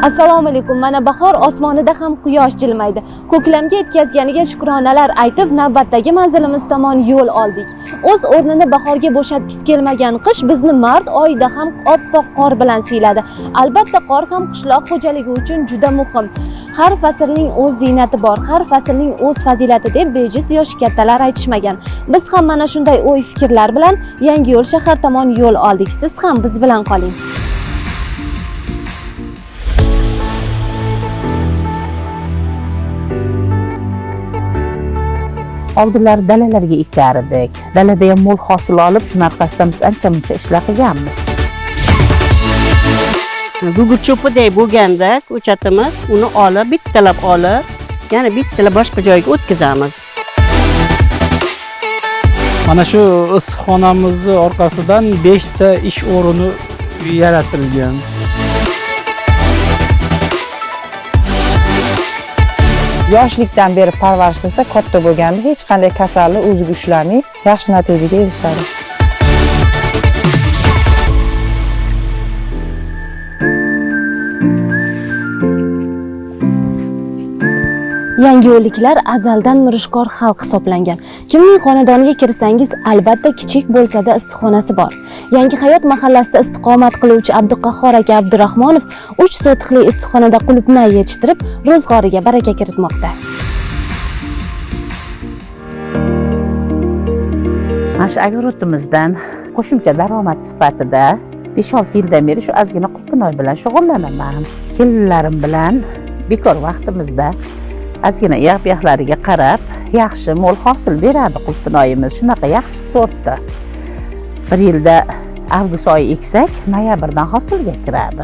Assalomu alaykum. Mana bahor osmonida ham quyosh jilmaydi. Ko'klamga yetkazganiga shukronalar aytib, navbatdagi manzilimiz tomon yo'l oldik. O'z o'rnini bahorga bo'shatgisi kelmagan qish bizni mart oyida ham oppoq qor bilan siyladi. Albatta, qor ham qishloq xo'jaligi uchun juda muhim. Har faslning o'z ziynati bor, har faslning o'z fazilati deb bejiz yoshi kattalar aytishmagan. Biz ham mana shunday o'y-fikrlar bilan Yangiyo'l shahar tomon yo'l oldik. Siz ham biz bilan qoling. Oldinlari dalalarga ekar edik. Dalada ham mo'l hosil olib, shuni orqasidan biz ancha muncha ishlar qilganmiz. Gugurt cho'pidek bo'lganda ko'chatimiz uni olib, bittalab olib, yana bittalab boshqa joyga o'tkazamiz. Mana shu issiqxonamizni orqasidan 5 ta ish o'rni yaratilgan. Yoshlikdan beri parvarishlasa, katta bo'lganda hech qanday kasallik o'ziga ushlamay, yaxshi natijaga erishadi. Yangiyo'lliklar azaldan mirishkor xalq hisoblangan. Kimning xonadoniga kirsangiz, albatta kichik bo'lsa-da issiqxonasi bor. Yangi Hayot mahallasida istiqomat qiluvchi Abduqahhor aka Abdurahmonov 3 sotixli issiqxonada qulupnay yetishtirib, ro'zg'origa baraka kiritmoqda. Mana shu огородimizdan qo'shimcha daromad sifatida 5-6 yildan beri shu ozgina qulupnay bilan shug'ullanaman. Kelinlarim bilan bekor vaqtimizda ozgina yoq-buyoqlariga qarab, yaxshi mo'l hosil beradi qulupnoyimiz. Shunaqa yaxshi sorti. Bir yilda avgust oyi eksak, noyabrdan hosilga kiradi.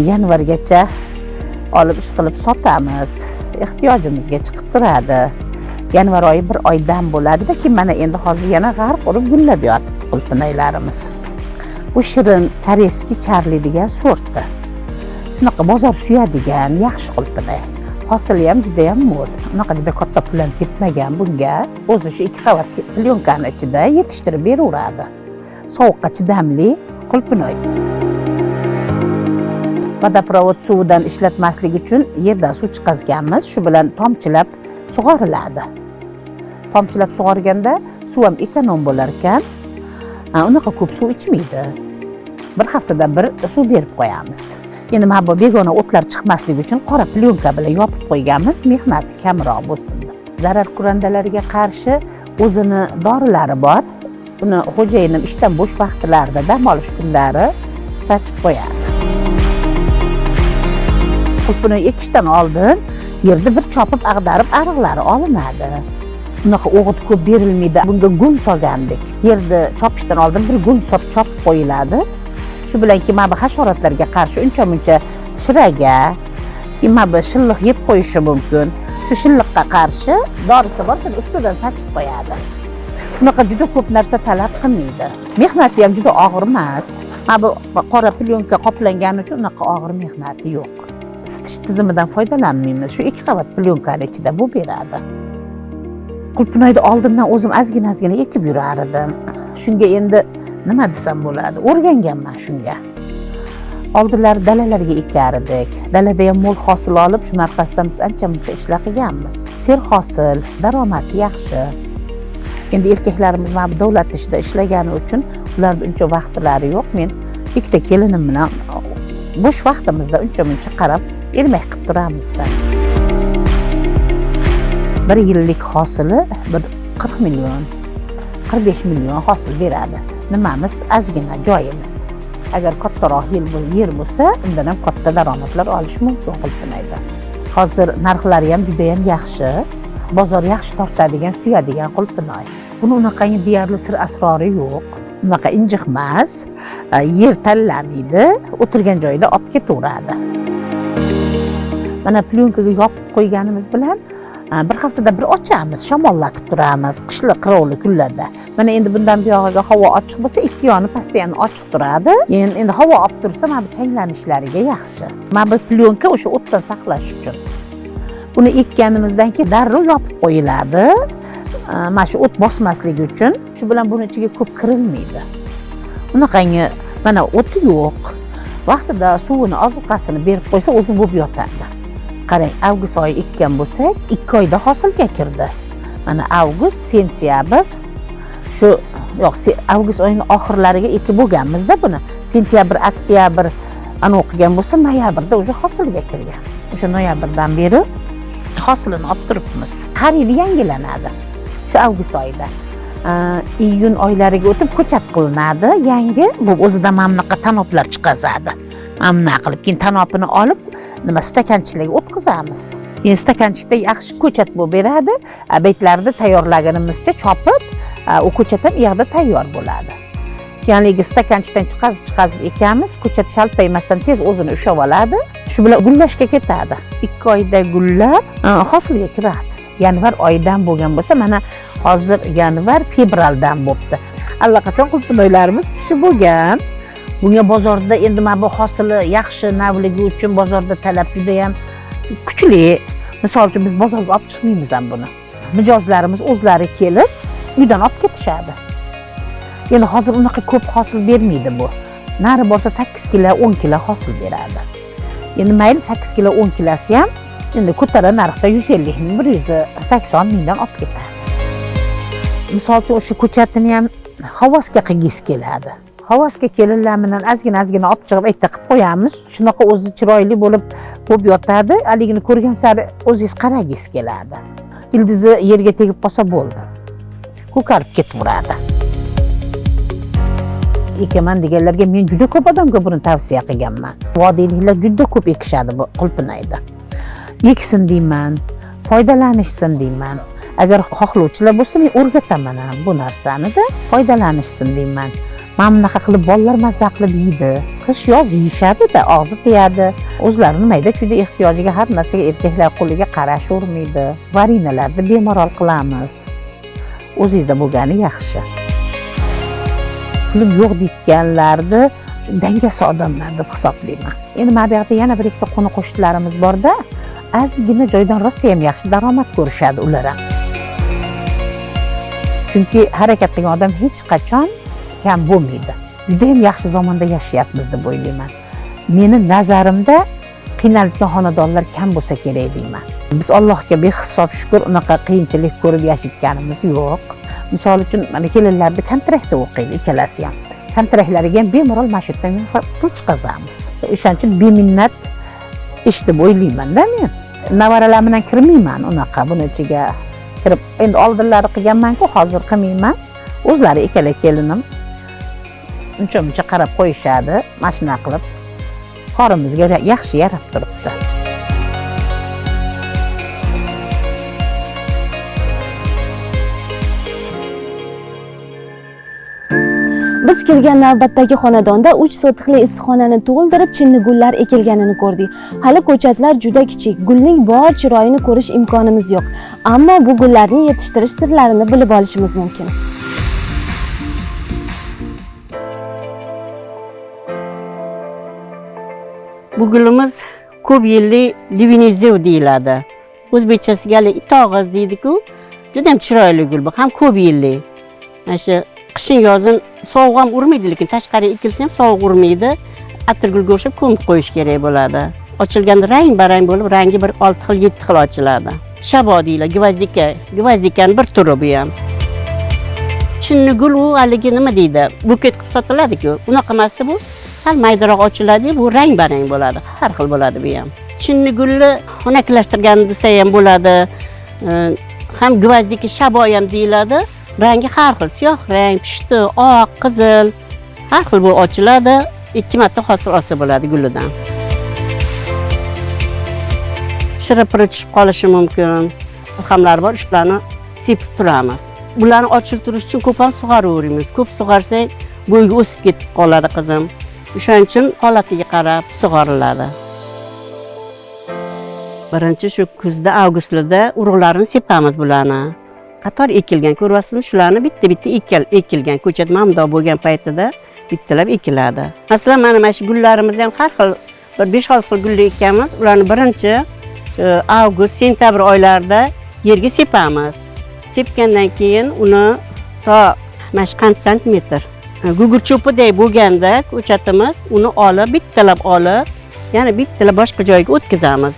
Yanvargacha olib ish qilib sotamiz. Ehtiyojimizga chiqib turadi. Yanvar oyi bir oy dam bo'ladida, keyin mana endi hozir yana g'arq urib gullab yotibdi qulupnoylarimiz. Bu shirin Koreski Charli degan sorti. Shunaqa bozor suyadigan yaxshi qulupnay. Hosili ham juda ham mo'l. Unaqa juda katta pul ham ketmagan bunga. O'zi shu 2 qavat plyonkani ichida yetishtirib beraveradi. Sovuqqa chidamli qulupnoy. Водопровод suvidan ishlatmaslik uchun yerdan suv chiqazganmiz. Shu bilan tomchilab sug'oriladi. Tomchilab sug'organda suv ham ekonom bo'lar ekan. Unaqa ko'p suv ichmaydi. Bir haftada bir suv berib qo'yamiz. Endi mana bu begona o'tlar chiqmasligi uchun qora plyonka bilan yopib qo'yganmiz, mehnati kamroq bo'lsin deb. Zararkurandalarga qarshi o'zini dorilari bor. Uni xo'jayinim ishdan bo'sh vaqtlarida, dam olish kunlari sachib qo'yadi. Qulupnay ekishdan oldin yerni bir chopib ag'darib ariqlari olinadi. Unaqa o'g'it ko'p berilmaydi. Bunga go'ng solgandik. Yerni chopishdan oldin bir go'ng solib chopib qo'yiladi. Shu bilan ki mana bu hasharotlarga qarshi uncha muncha shiraga, ki mana bu shilliq yeb qo'yishi mumkin. Shu shilliqqa qarshi dorisi bor, shuni ustidan sachib qo'yadi. Unaqa juda ko'p narsa talab qilmaydi. Mehnati ham juda og'ir emas. Mana bu qora plyonka qoplangani uchun unaqa og'ir mehnati yo'q. Isitish tizimidan foydalanmaymiz. Shu 2 qavat plyonkani ichida bu beradi. Qulupnoyni oldindan o'zim ozgina-ozgina ekib yurar edim. Shunga endi nima desam bo'ladi? O'rganganman shunga. Oldinlari dalalarga ekar edik. Dalada ham mo'l hosil olib, shuni orqasidan biz ancha muncha ishlar qilganmiz. Serhosil, daromadi yaxshi. Endi erkaklarimiz mana bu davlat ishida ishlagani uchun ularda uncha vaqtlari yo'q. Men ikkita kelinim bilan bo'sh vaqtimizda uncha muncha qarab ermak qilib turamizda. Bir yillik hosili bir 40 million, 45 million hosil beradi. Nimamiz ozgina joyimiz. Agar kattaroq yer bo'lsa, undan ham katta daromadlar olish mumkin qulupnayda. Hozir narxlari ham juda ham yaxshi. Bozor yaxshi tortadigan, suyadigan qulupnay. Buni unaqangi deyarli sir asrori yo'q. Unaqa injiq emas, yer tanlamaydi, o'tirgan joyida olib ketaveradi. Mana plyonkaga yopib qo'yganimiz bilan bir haftada bir ochamiz, shamollatib turamiz qishli qirovli kunlarda. Mana endi bundan buyog'iga havo ochiq bo'lsa, ikki yoni постоянно ochiq turadi. Keyin endi havo olib tursa, mana bu changlanishlariga yaxshi. Mana bu plyonka o'sha o'tdan saqlash uchun. Buni ekkanimizdan keyin darrov yopib qo'yiladi. Mana shu o't bosmasligi uchun. Shu bilan buni ichiga ko'p kirilmaydi. Unaqangi mana o'ti yo'q. Vaqtida suvini, ozuqasini berib qo'ysa, o'zi bo'lib yotadi. Qarang, avgust oyi ekkan bo'lsak, 2 oyda hosilga kirdi. Mana avgust, sentyabr, shu yo'q, avgust oyining oxirlariga ekib bo'lganmizda buni. Sentyabr, oktyabr ana o'qigan bo'lsa, noyabrda o'sha hosilga kirgan. O'sha noyabrdan beri hosilini olib turibmiz. Har yili yangilanadi. Shu avgust oyida. Iyun oylariga o'tib ko'chat qilinadi yangi. Bu o'zidan mana bunaqa tanoblar chiqazadi. Mana bunaqa qilib, keyin tanobini olib, nima stakanchilarga o'tkazamiz. Keyin stakanchikda yaxshi ko'chat bo'lib beradi. Betlarni tayyorlaganimizcha chopib, u ko'chat ham u yoqda tayyor bo'ladi. Keyin haligi stakanchikdan chiqazib ekamiz, ko'chat shalpaymasdan tez o'zini ushlab oladi. Shu bilan gullashga ketadi. 2 oyda gullab, hosilga kiradi. Yanvar oyidan bo'lgan bo'lsa, mana hozir yanvar, fevraldan bo'pti. Allaqachon qulpinoylarimiz pishib bo'lgan. Bunga bozorda endi mana bu hosili yaxshi navligi uchun bozorda talab juda ham kuchli. Misol uchun biz bozorga olib chiqmaymiz ham buni. Mijozlarimiz o'zlari kelib uydan olib ketishadi. Endi hozir unaqa ko'p hosil bermaydi bu. Nari borsa 8 kilo, 10 kilo hosil beradi. Endi mayli 8 kilo, 10 kilosi ham endi ko'tara narxda 150 ming, 180 mingdan olib ketadi. Misol uchun o'sha ko'chatini ham havasga qilgisi keladi. Havasga kelinlar bilan ozgina-ozgina olib chiqib erta qilib qo'yamiz. Shunaqa o'zi chiroyli bo'lib bo'lib yotadi. Haligini ko'rgan sari o'zingiz qaragingiz keladi. Ildizi yerga tegib qolsa bo'ldi. Ko'karib ketaveradi. Ekaman deganlarga men juda ko'p odamga buni tavsiya qilganman. Vodiyliklar juda ko'p ekishadi bu qulpinayni. Eksin deyman, foydalanishsin deyman. Agar xohlovchilar bo'lsa, men o'rgataman ham bu narsani-da, foydalanishsin deyman. Mana bunaqa qilib bolalar mazza qilib yeydi. Qish yoz yeyishadi-da, og'zi tiyadi. O'zlarini mayda-chuyda ehtiyojiga har narsaga erkaklar qo'liga qarashavermaydi. Varinalarni bemalol qilamiz. O'zingizda bo'lgani yaxshi. Pulim yo'q deyotganlarni dangasa odamlar deb hisoblayman. Endi mana bu yoqda yana bir ikkita qo'ni qo'shnilarimiz borda, ozgina joydan rosa ham yaxshi daromad ko'rishadi ular ham. Chunki harakat qilgan odam hech qachon kam bo'lmaydi. Juda ham yaxshi zamonda yashayapmiz deb o'ylayman. Meni nazarimda qiynalgan xonadonlar kam bo'lsa kerak deyman. Biz Allohga behisob shukr, unaqa qiyinchilik ko'rib yashayotganimiz yo'q. Misol uchun mana kelinlarni kontraktda o'qiydi ikkalasi ham. Kontraktlariga ham bemalol mana shu yerdan pul chiqazamiz. O'shaning uchun beminnat ish deb o'ylayman-da men. Navaralar bilan kirmayman unaqa buni ichiga kirib. Endi oldinlari qilganman-ku, hozir qilmayman. O'zlari ikkala kelinim uncha-muncha qarab qo'yishadi, mashina qilib. Qorimizga yaxshi yarab turibdi. Biz kelgan navbatdagi xonadonda 3 sotixli issiqxonani to'ldirib chinni gullar ekilganini ko'rdik. Hali ko'chatlar juda kichik, gulning bor chiroyini ko'rish imkonimiz yo'q. Ammo bu gullarni yetishtirish sirlarini bilib olishimiz mumkin. Bu gulimiz ko'p yillik Livinizev deyiladi. O'zbekchasiga hali itog'iz deydi-ku. Juda ham chiroyli gul bu, ham ko'p yillik. Mana shu qishin yozin sovuq ham urmaydi, lekin tashqariga ekilsa ham sovuq urmaydi. Atirgulga o'xshab ko'mib qo'yish kerak bo'ladi. Ochilganda rang-barang bo'lib, rangi bir 6 xil, 7 xil ochiladi. Shabo deyiladi, gvozdika, gvozdikani bir turi bu ham. Chinni gul u haligi nima deydi? Buket qilib sotiladi-ku. Unaqa emasdi bu. Sal maydaroq ochiladi, bu rang-barang bo'ladi. Har xil bo'ladi bu ham. Chinni gulni xonaklashtirgan desa ham bo'ladi. Ham gvozdika shabo ham deyiladi. Rangi har xil, siyoh rang, pushti, oq, qizil, har xil bu ochiladi. 2 marta hosil olsa bo'ladi gulidan. Shira-piri tushib qolishi mumkin. Ilhamlar bor, shularni sepib turamiz. Bularni ochilib turish uchun ko'p ham sug'oravermaymiz. Ko'p sug'orsak bo'yga o'sib ketib qoladi qizim. O'shaning uchun holatiga qarab sug'oriladi. Birinchi shu kuzda, avgustlarda urug'larini sepamiz bularni. Qator ekilgan, ko'ryapsizmi? Shularni bitta-bitta ekilgan. Ko'chat mamdo bo'lgan paytida bittalab ekiladi. Masalan, mana shu gullarimiz ham har xil bir 5-6 xil gulli ekamiz. Ularni birinchi avgust, sentabr oylarida yerga sepamiz. Sepgandan keyin uni to mana shu qancha santimetr? Gugurt cho'pidek bo'lganda ko'chatimiz uni olib, bittalab olib, yana bittalab boshqa joyga o'tkazamiz.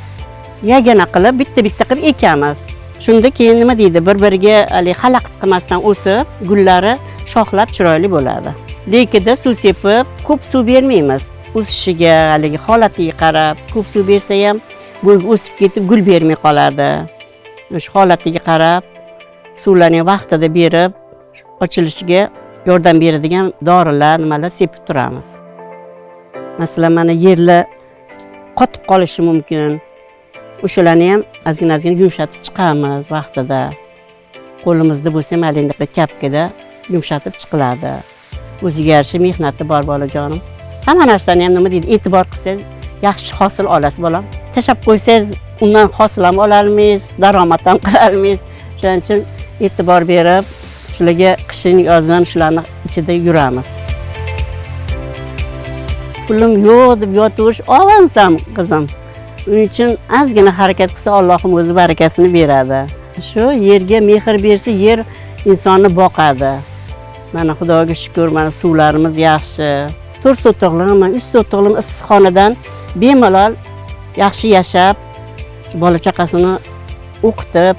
Yagona qilib, bitta-bitta qilib ekamiz. Shunda keyin nima deydi, bir-biriga hali xalaqit qilmasdan o'sib, gullari shoxlab chiroyli bo'ladi. Lekida suv sepib, ko'p suv bermaymiz. O'sishiga, haligi holatiga qarab, ko'p suv bersa ham bu o'sib ketib gul bermay qoladi. O'sha holatiga qarab, suvlarni vaqtida berib, ochilishiga yordam beradigan dorilar, nimalar sepib turamiz. Masalan, mana yerlar qotib qolishi mumkin. O'shalarni ham ozgina-ozgina yumshatib chiqamiz vaqtida. Qo'limizda bo'lsa ham haligi kapkada yumshatib chiqiladi. O'ziga yarasha mehnati bor bolajonim. Hamma narsani ham nima deydi, e'tibor qilsangiz yaxshi hosil olasiz bolam. Tashlab qo'ysangiz undan hosil ham ola olmaysiz, daromad ham qila olmaysiz. Shuning uchun e'tibor berib, shularga qishin yozin shularni ichida yuramiz. Pulim yo'q deb yotaverish olamsam qizim. Uning uchun ozgina harakat qilsa Allohim o'zi barakasini beradi. Shu yerga mehr bersa, yer insonni boqadi. Mana Xudoga shukr, mana suvlarimiz yaxshi. 4 sotixlimi, 3 sotixlimi issiqxonadan bemalol yaxshi yashab, bola chaqasini o'qitib,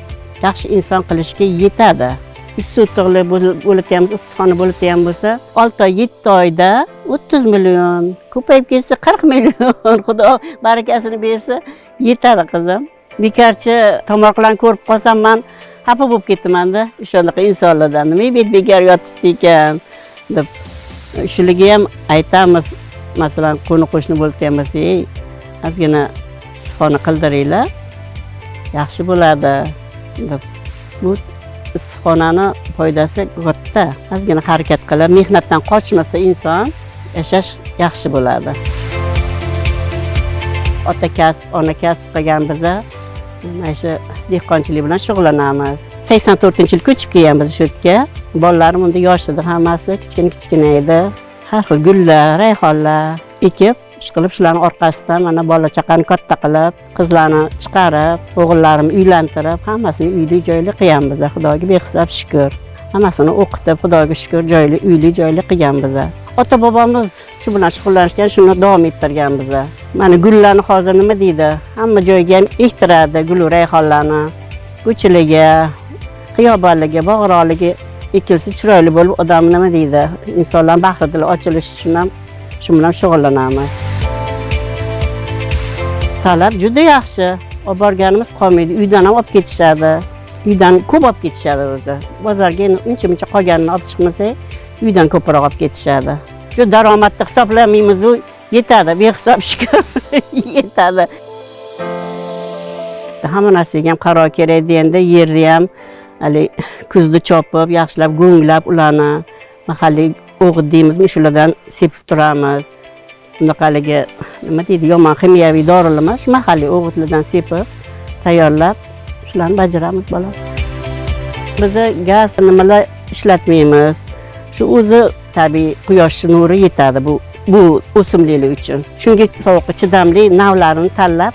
yaxshi inson qilishga yetadi. 3 sotixli bo'lib ham, issiqxona bo'lib ham bo'lsa, 6 oy, 7 oyda 30 million, ko'payib ketsa 40 million, Xudo barakasini bersa yetadi qizim. Bekorchi tomoqlarni ko'rib qolsam men xafa bo'lib ketdimanda, o'shanaqa insonlardan nima bet bekor yotibdi ekan deb. Shularga ham aytamiz, masalan, qo'ni qo'shni bo'lib ham bo'lsa, ey, ozgina issiqxona qildiringlar, yaxshi bo'ladi deb. Bu issiqxonani foydasi katta. Ozgina harakat qilib, mehnatdan qochmasa inson yashash yaxshi bo'ladi. Ota kasb, ona kasb qilgan biza mana shu dehqonchilik bilan shug'ullanamiz. 84-yil ko'chib kelganmiz shu yerga. Bolalarim unda yosh edi, hammasi kichkina-kichkina edi. Har xil gullar, rayhonlar ekib, ish qilib shularni orqasidan mana bola chaqani katta qilib, qizlarni chiqarib, o'g'illarimni uylantirib, hammasini uyli joyli qilganmiz. Xudoga behisob shukr. Hammasini o'qitib, Xudoga shukr, joyli uyli joyli qilganmiz. Ota bobomiz shu bilan shug'ullanishgan, shuni davom ettirganmiz. Mana gullarni hozir nima deydi? Hamma joyga ham ektiradi gul va rayhonlarni. Ko'chalarga, xiyobonlarga, bog'roqlarga ekilsa chiroyli bo'lib, odam nima deydi? Insonlar bahri dili ochilishi uchun ham shu bilan shug'ullanamiz. Talab juda yaxshi. Olib borganimiz qolmaydi. Uydan ham olib ketishadi. Uydan ko'p olib ketishadi o'zi. Bozorga endi uncha-muncha qolganini olib chiqmasak, uydan ko'proq olib ketishadi. Shu daromadni hisoblamaymiz, u yetadi, behisob shukr yetadi. Hamma narsaga ham qaror kerak deganda yerni ham hali kuzda chopib, yaxshilab go'nglab ularni mahalliy o'g'it deymizmi, shulardan sepib turamiz. Bunaqaligi nima deydi, yomon ximiyaviy dorilar emas, shu mahalliy o'g'itlardan sepib, tayyorlab, shularni bajaramiz bola. Biz gaz nimalar ishlatmaymiz. Shu o'zi tabiiy quyosh nuri yetadi bu o'simliklar uchun. Chunki sovuqqa chidamli navlarini tanlab,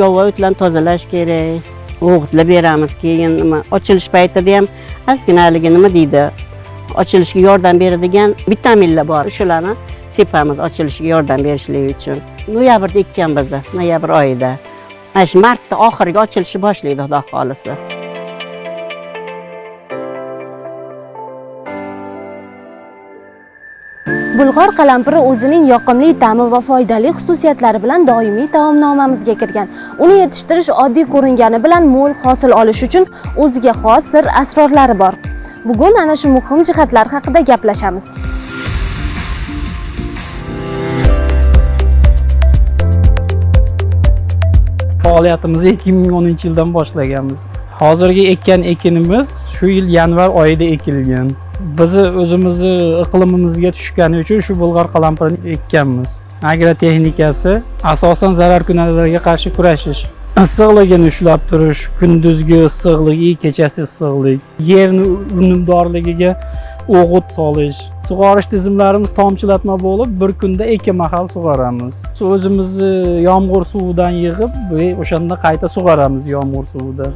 yovvoyi o'tlarni tozalash kerak. O'g'itlar beramiz, keyin nima ochilish paytida ham ozgina haligi nima deydi, ochilishga yordam beradigan vitaminlar bor. O'shalarni sepamiz ochilishiga yordam berishligi uchun. Noyabrda ekkanmiz, noyabr oyida. Mana shu martda oxiriga ochilishi boshlaydi, Xudo xolisa. Bulg'or qalampiri o'zining yoqimli ta'mi va foydali xususiyatlari bilan doimiy taomnomamizga kirgan. Uni yetishtirish oddiy ko'ringani bilan mo'l hosil olish uchun o'ziga xos sir asrorlari bor. Bugun ana shu muhim jihatlar haqida gaplashamiz. Faoliyatimizni 2010-yildan boshlaganmiz. Hozirgi ekkan ekinimiz shu yil yanvar oyida ekilgan. Bizi o'zimizni iqlimimizga tushgani uchun shu bulg'or qalampirini ekkanmiz. Agrotexnikasi asosan zararkunandalarga qarshi kurashish, issiqligini ushlab turish, kunduzgi issiqlik, kechasi issiqlik, yerni unumdorligiga o'g'it solish. Sug'orish tizimlarimiz tomchilatma bo'lib, bir kunda 2 mahal sug'oramiz. O'zimizni yomg'ir suvidan yig'ib, o'shanda qayta sug'oramiz yomg'ir suvida.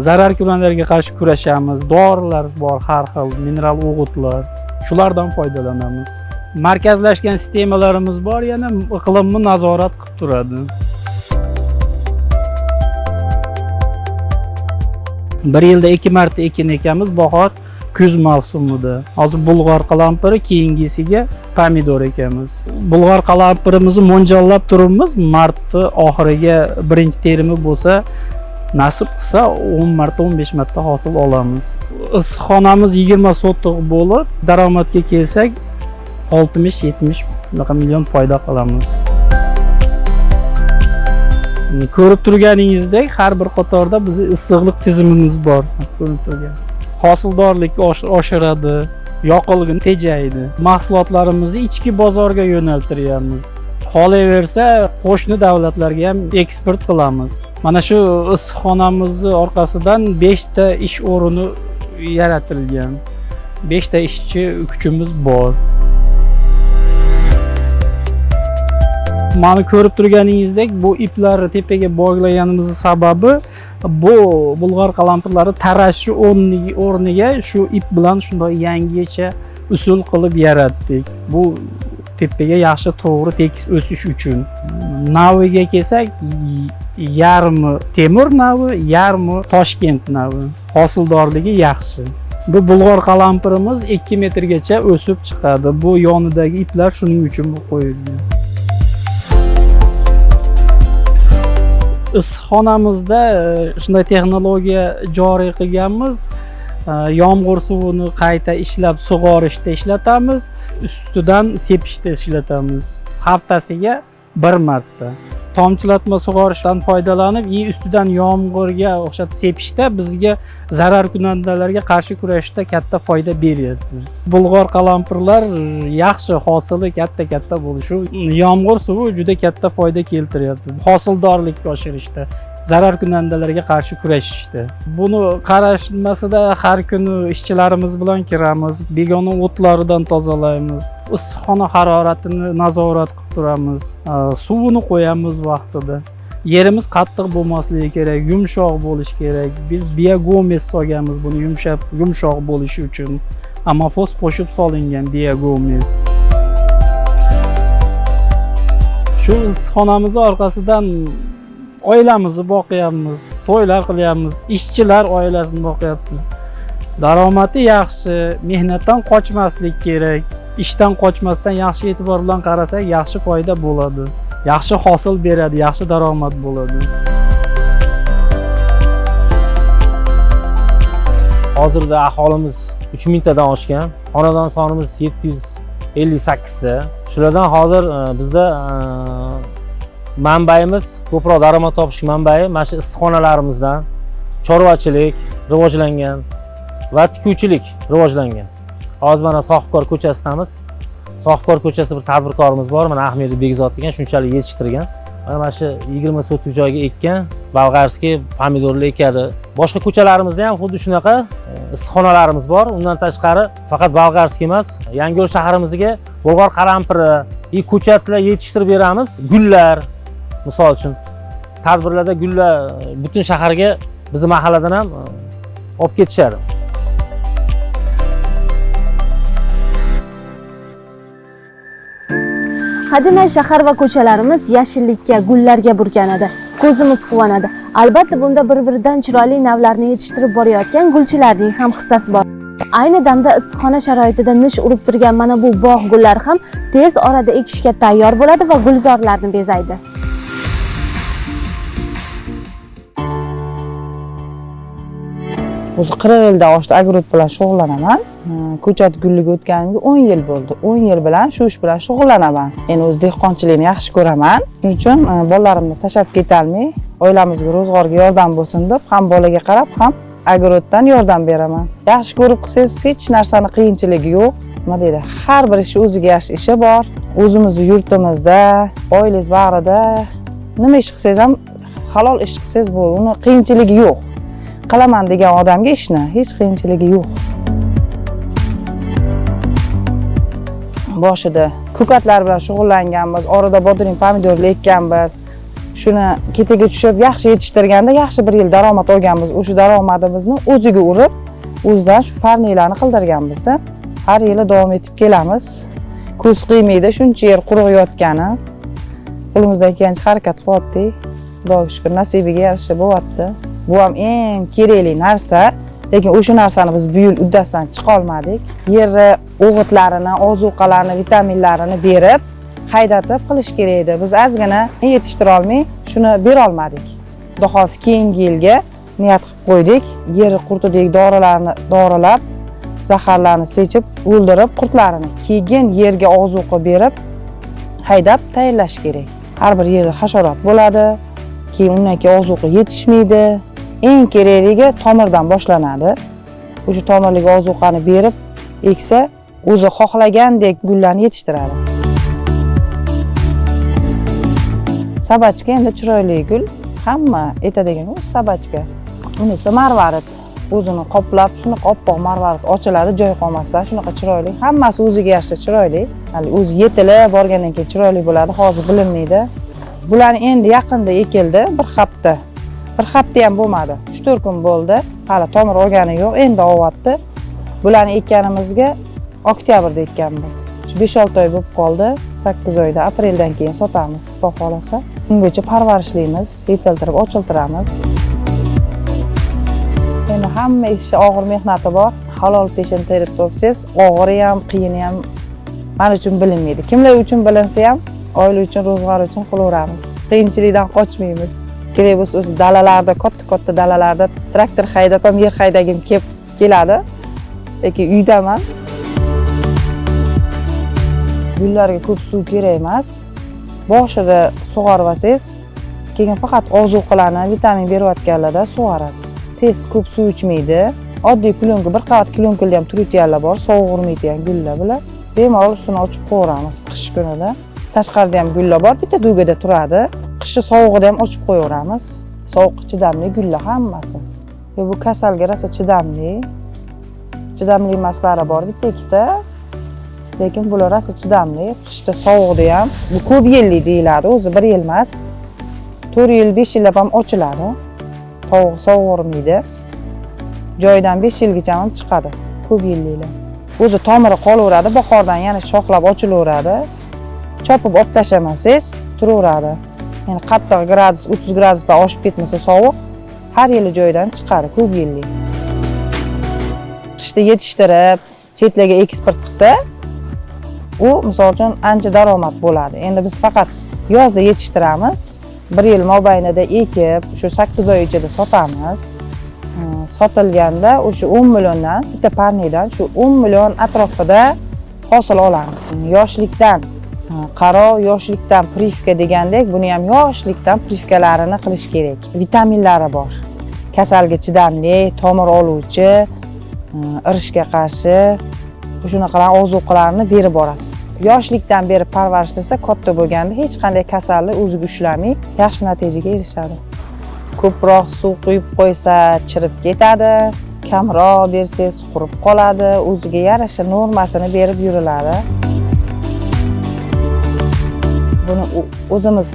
Zararkunandalarga qarshi kurashamiz. Dorilar bor, har xil mineral o'g'itlar. Shulardan foydalanamiz. Markazlashgan sistemalarimiz bor, yana iqlimni nazorat qilib turadi. Bir yilda 2 marta ekin ekamiz, bahor, kuz mavsumida. Hozir bulg'or qalampiri, keyingisiga pomidor ekamiz. Bulg'or qalampirimizni mo'ljallab turibmiz. Martni oxiriga birinchi terimi bo'lsa, nasib qilsa 10 marta, 15 marta hosil olamiz. Issiqxonamiz 20 sotix bo'lib, daromadga kelsak 60-70 shunaqa million foyda qilamiz. Ko'rib turganingizdek, har bir qatorda bizning issiqlik tizimimiz bor. Ko'rib turgan. Hosildorlikni oshiradi, yoqilg'ini tejaydi. Mahsulotlarimizni ichki bozorga yo'naltiryapmiz. Qolaversa, qo'shni davlatlarga ham eksport qilamiz. Mana shu issiqxonamizni orqasidan 5 ta ish o'rni yaratilgan. 5 ta ishchi kuchimiz bor. Mana ko'rib turganingizdek, bu iplarni tepaga bog'laganimizning sababi bu bulg'or qalampirlari tarashi o'rniga shu ip bilan shunday yangicha usul qilib yaratdik. Bu tepaga yaxshi, to'g'ri, tekis o'sish uchun. Naviga kelsak, yarmi temir navi, yarmi Toshkent navi. Hosildorligi yaxshi. Bu bulg'or qalampirimiz 2 metrgacha o'sib chiqadi. Bu yonidagi iplar shuning uchun qo'yilgan. Issiqxonamizda shunday texnologiya joriy qilganmiz. Yomg'ir suvini qayta ishlab sug'orishda ishlatamiz, ustidan sepishda ishlatamiz. Haftasiga bir marta. Tomchilatma sug'orishdan foydalanib, ustidan yomg'irga o'xshab sepishda bizga zararkunandalarga qarshi kurashishda katta foyda beryapti. Bulg'or qalampirlar yaxshi, hosili katta-katta bo'lishi, yomg'ir suvi juda katta foyda keltiryapti. Hosildorlikni oshirishda, zararkunandalarga qarshi kurashishda. Buni qarashmasida har kuni ishchilarimiz bilan kiramiz, begona o'tlaridan tozalaymiz, issiqxona haroratini nazorat qilib turamiz, suvini qo'yamiz vaqtida. Yerimiz qattiq bo'lmasligi kerak, yumshoq bo'lishi kerak. Biz biogomes solganmiz buni yumshoq bo'lishi uchun. Amofos qo'shib solingan biogomes. Shu issiqxonamizni orqasidan oilamizni boqyapmiz, to'ylar qilyapmiz, ishchilar oilasini boqyapti. Daromadi yaxshi, mehnatdan qochmaslik kerak. Ishdan qochmasdan yaxshi e'tibor bilan qarasak, yaxshi foyda bo'ladi. Yaxshi hosil beradi, yaxshi daromad bo'ladi. Hozirda aholimiz 3000 tadan oshgan, xonadon sonimiz 758 ta. Shulardan hozir bizda manbayimiz, ko'proq daromad topish manbai mana shu issiqxonalarimizdan, chorvachilik rivojlangan va tikuvchilik rivojlangan. Hozir mana Sohibkor ko'chasidamiz. Sohibkor ko'chasida bir tadbirkorimiz bor, mana Ahmedov Bekzod degan, shunchalik yetishtirgan. Mana shu 20 sotix joyga ekkan bolgarskiy pomidorlar ekadi. Boshqa ko'chalarimizda ham xuddi shunaqa issiqxonalarimiz bor. Undan tashqari faqat bolgarskiy emas, Yangiyo'l shahrimizga bulg'or qalampiri, ko'chatlar yetishtirib beramiz, gullar. Misol uchun tadbirlarda gullar butun shaharga bizning mahalladan ham olib ketishadi. Hademay shahar va ko'chalarimiz yashillikka, gullarga burkanadi. Ko'zimiz quvonadi. Albatta bunda bir-biridan chiroyli navlarni yetishtirib borayotgan gulchilarning ham hissasi bor. Ayni damda issiqxona sharoitida nish urib turgan mana bu bog' gullari ham tez orada ekishga tayyor bo'ladi va gulzorlarni bezaydi. O'zi 40 yildan oshdi agrot bilan shug'ullanaman. Ko'chat gulligi o'tganimga 10 yil bo'ldi. 10 yil bilan shu ish bilan shug'ullanaman. Endi o'zi dehqonchilikni yaxshi ko'raman. Shuning uchun bolalarimni tashlab ketolmay, oilamizga ro'zg'orga yordam bo'lsin deb ham bolaga qarab, ham agrotdan yordam beraman. Yaxshi ko'rib qilsangiz hech narsani qiyinchiligi yo'q. Nima deydi? Har bir ish o'ziga yaxshi ishi bor. O'zimizni yurtimizda, oilangiz bag'rida nima ish qilsangiz ham halol ish qilsangiz bo'ldi. Uni qiyinchiligi yo'q. Qilaman degan odamga ishni hech qiyinchiligi yo'q. Boshida ko'katlar bilan shug'ullanganmiz, orada bodring pomidorlar ekkanmiz. Shuni ketiga tushib yaxshi yetishtirganda yaxshi bir yil daromad olganmiz. O'sha daromadimizni o'ziga urib, o'zidan shu parniklarni qildirganmiz-da. Har yili davom etib kelamiz. Ko'z qiymaydi shuncha yer quruq yotgani. Qo'limizdan kelgancha harakat qilyaptik. Xudoga shukr, nasibiga yarasha bo'lyapti. Bu ham eng kerakli narsa, lekin o'sha narsani biz bu yil uddasidan chiqa olmadik. Yerni o'g'itlarini, ozuqalarini, vitaminlarini berib, haydatib qilish kerak edi. Biz ozgina yetishtira olmay, shuni bera olmadik. Xudo xohlasa keyingi yilga niyat qilib qo'ydik. Yer qurtidagi dorilarni dorilab, zaharlarni sechib, o'ldirib qurtlarini, keyin yerga ozuqa berib, haydab tayinlash kerak. Har bir yerda hasharot bo'ladi, keyin undan keyin ozuqa yetishmaydi. Eng kerakligi tomirdan boshlanadi. O'sha tomirlik ozuqani berib eksa, o'zi xohlagandek gullarni yetishtiradi. Sabachka endi chiroyli gul, hamma aytadigan u sabachka. Unisi marvarid. O'zini qoplab, shunaqa oppoq marvarid ochiladi, joy qolmasa, shunaqa chiroyli. Hammasi o'ziga yarasha chiroyli. Hali o'zi yetilib borgandan keyin chiroyli bo'ladi, hozir bilinmaydi. Bularni endi yaqinda ekildi, bir hafta. Bir hafta ham bo'lmadi. 3-4 kun bo'ldi. Hali tomir olgani yo'q, endi ovyapti. Bularni ekkanimizga oktyabrda ekkanmiz. Shu 5-6 oy bo'lib qoldi. 8 oyda apreldan keyin sotamiz, xudo xolasa. Ungacha parvarishlaymiz, yetiltirib ochiltiramiz. Endi hamma ishi og'ir mehnati bor. Halol peshin terib topsangiz, og'iri ham, qiyini ham men uchun bilinmaydi. Kimlar uchun bilinsa ham, oila uchun, ro'zg'or uchun qilaveramiz. Qiyinchilikdan qochmaymiz. Kerak bo'lsa o'zi dalalarda, katta-katta dalalarda traktor haydab ham yer haydagim kelib keladi. Lekin uydaman. Gullarga ko'p suv kerak emas. Boshida sug'orib olsangiz, keyin faqat ozuqalarni, vitamin berayotganlarda sug'orasiz. Tez ko'p suv ichmaydi. Oddiy plyonka, bir qavat plyonkali ham turadiganlar bor, sovuq urmaydigan gullar bular. Bemalol ustini ochib qo'yaveramiz qish kunida. Tashqarida ham gullar bor, bitta dugada turadi. Qishni sovug'ida ham ochib qo'yaveramiz. Sovuqqa chidamli gullar hammasi. Bu kasalga rosa chidamli. Chidamli emaslari bor, bitta ikkita. Lekin bular rosa chidamli. Qishda sovuqda ham, bu ko'p yillik deyiladi, o'zi bir yil emas. 4 yil, 5 yillab ham ochiladi. Tovuq sovuq urmaydi. Joyidan 5 yilgacha ham chiqadi, ko'p yilliklar. O'zi tomiri qolaveradi, bahordan yana shoxlab ochilaveradi. Chopib olib tashlamasangiz turaveradi. Ya'ni qattiq gradus 30 gradusdan oshib ketmasa sovuq, har yili joyidan chiqadi, ko'p yillik. Qishda yetishtirib, chetlarga eksport qilsa, u misol uchun ancha daromad bo'ladi. Endi biz faqat yozda yetishtiramiz. Bir yil mobaynida ekib, shu 8 oy ichida sotamiz. Sotilganda o'sha 10 milliondan, bitta parnikdan shu 10 million atrofida hosil olamiz. Yoshlikdan qarov, yoshlikdan privka degandek, buni ham yoshlikdan privkalarini qilish kerak. Vitaminlari bor. Kasalga chidamli, tomir oluvchi, irishga qarshi shunaqalar ozuqalarni berib borasiz. Yoshlikdan beri parvarishlasa, katta bo'lganda hech qanday kasallik o'ziga ushlamay, yaxshi natijaga erishadi. Ko'proq suv quyib qo'ysa chirib ketadi, kamroq bersangiz qurib qoladi, o'ziga yarasha normasini berib yuriladi. Buni o'zimiz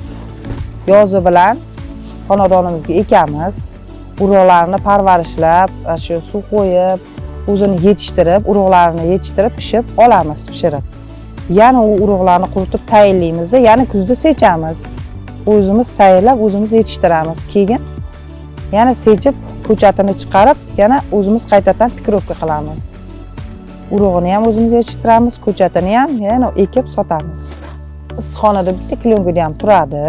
yozi bilan xonadonimizga ekamiz. Urug'larni parvarishlab, shu suv qo'yib, o'zini yetishtirib, urug'larini yetishtirib, pishib olamiz, pishirib. Yana u urug'larni quritib tayinlaymizda, yana kuzda sechamiz. O'zimiz tayinlab, o'zimiz yetishtiramiz. Keyin yana sechib, ko'chatini chiqarib, yana o'zimiz qaytadan pikrovka qilamiz. Urug'ini ham o'zimiz yetishtiramiz, ko'chatini ham yana ekib sotamiz. Issiqxonada bitta klyonkada ham turadi.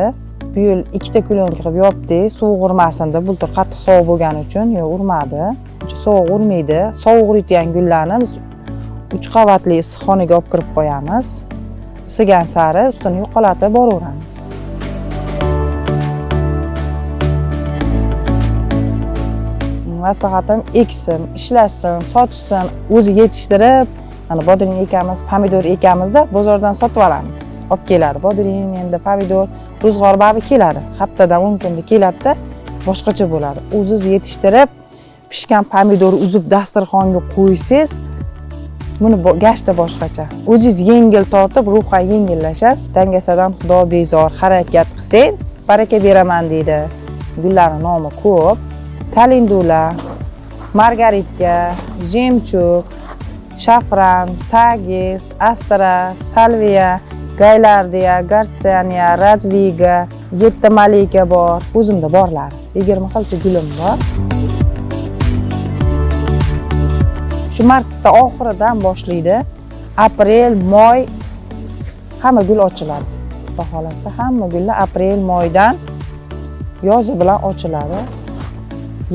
Bu yil 2 ta klyonka qilib yopdik, sovuq urmasin deb, bultur qattiq sovuq bo'lgani uchun yo'q urmadi. Uncha sovuq urmaydi. Sovuq urayotgan gullarni biz 3 qavatli issiqxonaga olib kirib qo'yamiz. Isigan sari ustini yo'qolatib boraveramiz. Maslahatim eksin, ishlasin, sotsin, o'zi yetishtirib, mana bodring ekamiz, pomidor ekamizda bozordan sotib olamiz. Olib keladi bodring, endi pomidor, ro'zg'or baribir keladi. Haftadan 10 kunda keladi-da, boshqacha bo'ladi. O'zingiz yetishtirib, pishgan pomidorni uzib dasturxonga qo'ysangiz, buni gashti boshqacha. O'zingiz yengil tortib, ruhan yengillashasiz. Dangasadan Xudo bezor, harakat qilsang, baraka beraman deydi. Gullarning nomi ko'p. Kalendula, margaritka, jemchuk, Shafran, tagis, astra, salviya, gaylardiya, gartseniya, radviga, yetti malika bor. O'zimda borlar. 20 xilcha gulim bor. Shu martda oxiridan boshlaydi. Aprel, moy hamma gul ochiladi. Xudo xolasa hamma gullar aprel, moydan yozi bilan ochiladi.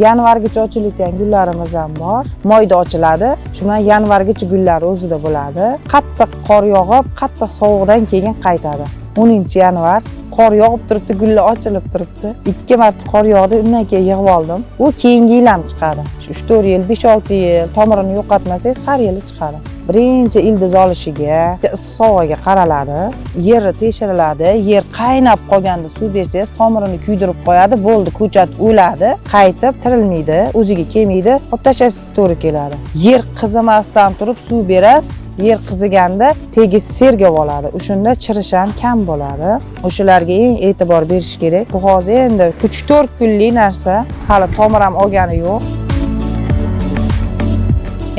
Yanvargacha ochilayotgan gullarimiz ham bor. Moyda ochiladi. Shu bilan yanvargacha gullar o'zida bo'ladi. Qattiq qor yog'ib, qattiq sovuqdan keyin qaytadi. 10-yanvar qor yog'ib turibdi, gullar ochilib turibdi. 2 marta qor yog'di, undan keyin yig'ib oldim. U keyingi yil ham chiqadi. Shu 3-4 yil, 5-6 yil tomirini yo'qotmasangiz har yili chiqadi. Birinchi ildiz olishiga, issiq sovug'iga qaraladi, yeri tekshiriladi. Yer qaynab qolganda suv bersangiz tomirini kuydirib qo'yadi, bo'ldi, ko'chat o'ladi, qaytib tirilmaydi, o'ziga kelmaydi, olib tashlashga to'g'ri keladi. Yer qizimasdan turib suv berasiz, yer qiziganda tegi sergab oladi. O'shanda chirish ham kam bo'ladi. O'shalarga eng e'tibor berish kerak. Bu hozir endi 3-4 kunlik narsa, hali tomir ham olgani yo'q.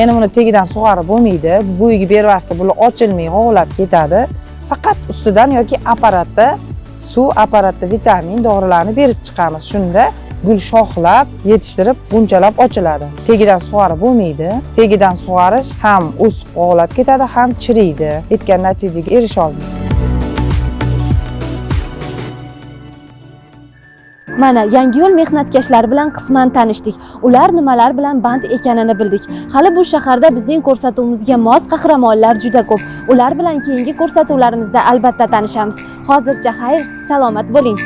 Endi buni tegidan sug'arib bo'lmaydi. Bo'yiga bervarsa bular ochilmay g'ovlab ketadi. Faqat ustidan yoki apparatda suv, apparatda vitamin, dorilarni berib chiqamiz. Shunda gul shoxlab, yetishtirib, g'unchalab ochiladi. Tegidan sug'arib bo'lmaydi. Tegidan sug'arish ham o'sib g'ovlab ketadi, ham chiriydi. Aytgan natijaga erisha olmaysiz. Mana Yangiyo'l mehnatkashlari bilan qisman tanishdik. Ular nimalar bilan band ekanini bildik. Hali bu shaharda bizning ko'rsatuvimizga mos qahramonlar juda ko'p. Ular bilan keyingi ko'rsatuvlarimizda albatta tanishamiz. Hozircha xayr, salomat bo'ling.